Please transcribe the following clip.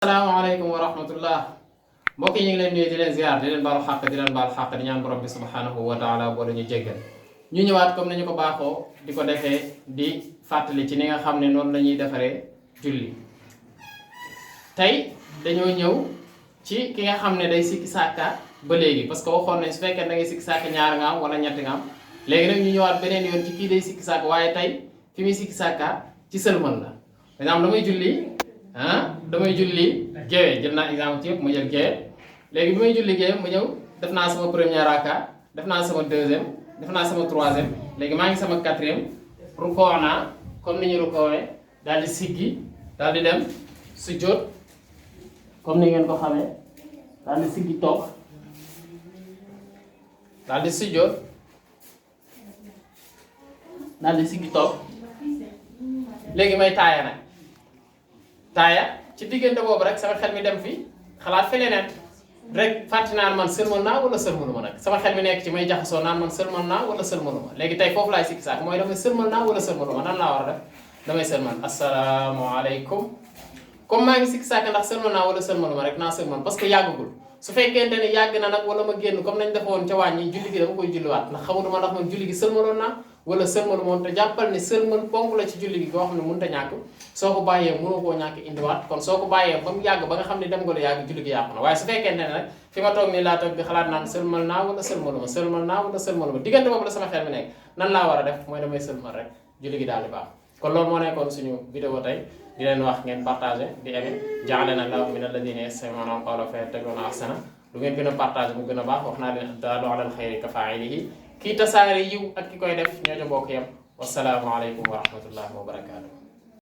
Assalamualaikum warahmatullah. Mbokk yi ñu ngi leen nuyu di leen ziar di leen baalu xàq di leen baal xàq di ñaan borom bi subhanahu wa taala boole ñu jéggal ñu ñëwaat comme nañu ko baaxoo di ko defee di fàttali ci ni nga xam ne noonu la ñuy defaree julli. Tey dañoo ñëw ci ki nga xam ne day sikki sàkka ba léegi parce que waxoon nañ su fekkee da ngay sikki sàkka ñaar nga am wala ñetti nga am léegi nag ñu ñëwaat beneen yoon ci kii day sikki sàkka waaye tey fi muy sikki sàkka ci sëlmal la. Par exemple damay julli géewe jël naa exemple ci yëpp ma jël géewe léegi bi may julli géewe ma ñëw def naa sama premier raka def naa sama deuxième def naa sama troisième léegi maa ngi sama quatrième rukoo naa comme ni ñu rukoowee daal di siggi daal di dem sujjóot comme ni ngeen ko xamee daal di siggi toog daal di sujjóot daal di siggi toog léegi may taaya nag taaya ci diggante boobu rek sama xel mi dem fi xalaat fi leneen rek fàtte naan man sëlmal naa wala sëlmalu ma nag sama xel mi nekk ci may jaxasoo naan man sëlmal naa wala sëlmalu ma léegi tey foofu laay sikki saak mooy damay sëlmal naa wala sëlmalu ma nan laa war a def damay sëlmal asalaamaaleykum comme maa ngi sikki saak ndax sëlmal naa wala sëlmalu ma rek naa sëlmal parce que yàggagul su fekkente ne yàgg na nag wala ma génn comme nañ defoon ca wàññi julli gi dama koy julliwaat ndax xamutuma ndax man julli gi sëlmaloon naa wala sëlmalu moom te jàppal ne sëlmal ponk la ci julli gi goo xam ne mënut a ñàkk soo ko bàyyee mënoo koo ñàkk indiwaat kon soo ko bàyyee ba mu yàgg ba nga xam ne dem nga lu yàgg julli gi yàqu na waaye su fekkente ne nag fi ma toog nii laa toog di xalaat naan sëlmal naa wala sëlmalu ma sëlmal naa wala sëlmalu ma diggante boobu la sama xel mi nekk nan laa war a def mooy damay sëlmal rek julli gi daal di baax kon loolu moo nekkoon suñu vidéo tey di leen wax ngeen partagé di aimé ja'alana Allahu min alladhina yastami'una al-qawla fayattabi'una ahsana lu ngeen gën a partagé mu gën a baax wax naa leen ad-daalu ala al-khayri ka faa'ilihi kii tasaare yiw ak ki koy def ñoo ca bokk yam wassalaamu aleykum wa rahmatullahi wa barakaatu